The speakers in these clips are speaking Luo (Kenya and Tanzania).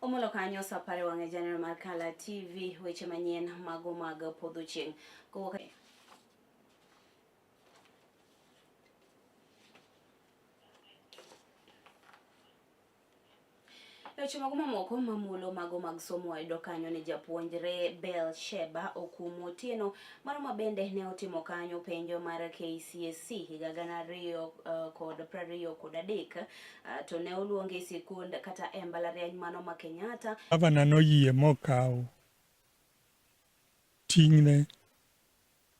Omolo kanyo sa apar e wang'e janeno mar Kala TV weche manyien mago mag podho chieng'. Kowuok E weche mago mamoko mamulo mago mag somo wayudo kanyo ni japuonjre Bel Sheba Okumu Otieno mano ma bende ne otimo kanyo penjo mar KCSE higa 2023 to ne oluonge e sikund kata e mbalariany mano ma Kenyatta. Gavana noyie mokawo ting'ne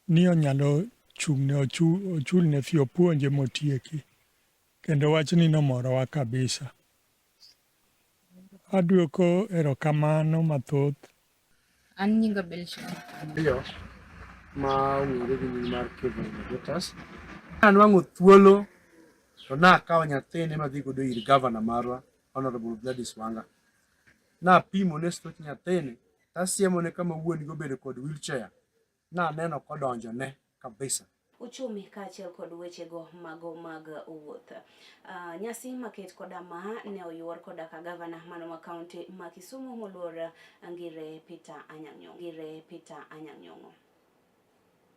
ni onyalo chung'ne ochulne fee opuonje motieki. Kendo wachni nomorowa kabisa. Aduoko erokamano mathoth. An nyinga Belsha. Ariyo ma ong'ere gi nying mar Kevin Ogetas. Anwang'o thuolo to nakawo nyathine madhi godo ir gavana marwa Honorable Gladys Wanga. Napimo ne stoch nyathini tasiemone kama wuon gi obedo kod wheelchair. Naneno kodonjone kabisa. Uchumi kaachiel kod wechego mago mag wuoth. Nyasi maket koda ma ne oyuor koda ka gavana mano ma kaunti ma Kisumu moluor Ngire Peter Anyang' Nyong'o. Ngire Peter Anyang' Nyong'o.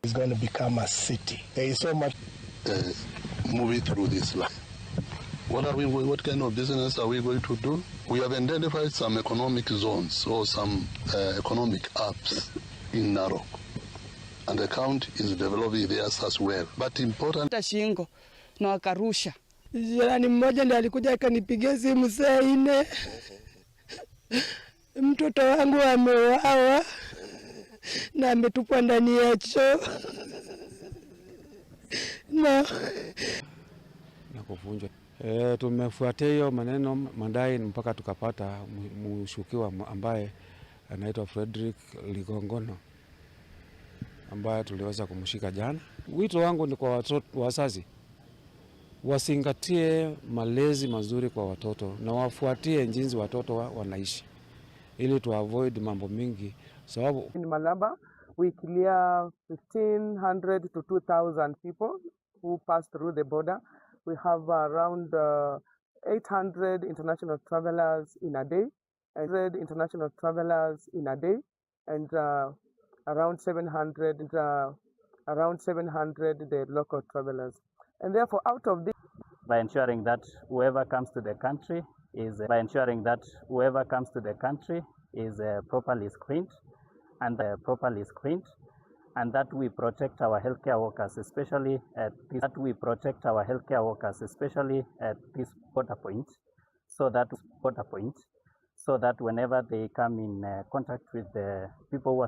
Is going to become a city. There is so much moving through this line. What are we? What kind of business are we going to do? We have identified some economic zones or some economic hubs in Narok, and the county is developing theirs as well. But important. Shingo na wakarusha. Jirani mmoja ndiye alikuja akanipigia simu saa 4, mtoto wangu ameuawa na ametupwa ndani ya choo na na kuvunjwa. Tumefuatia hiyo maneno madai mpaka tukapata mshukiwa ambaye anaitwa Frederick Ligongono ambaye tuliweza kumshika jana. Wito wangu ni kwa watoto, wazazi wazingatie malezi mazuri kwa watoto na wafuatie jinsi watoto wanaishi ili tu avoid mambo mingi sababu In Malaba we clear 1500 to 2000 people who pass through the border. We have around 800 international travelers in a day, and international travelers in a day, and around 700, around 700 the local travelers. And therefore, out of this, by ensuring that whoever comes to the country is by ensuring that whoever comes to the country is properly screened and properly screened, and that we protect our healthcare workers, especially at this, that we protect our healthcare workers, especially at this border point, so that border point, so that whenever they come in contact with the people who are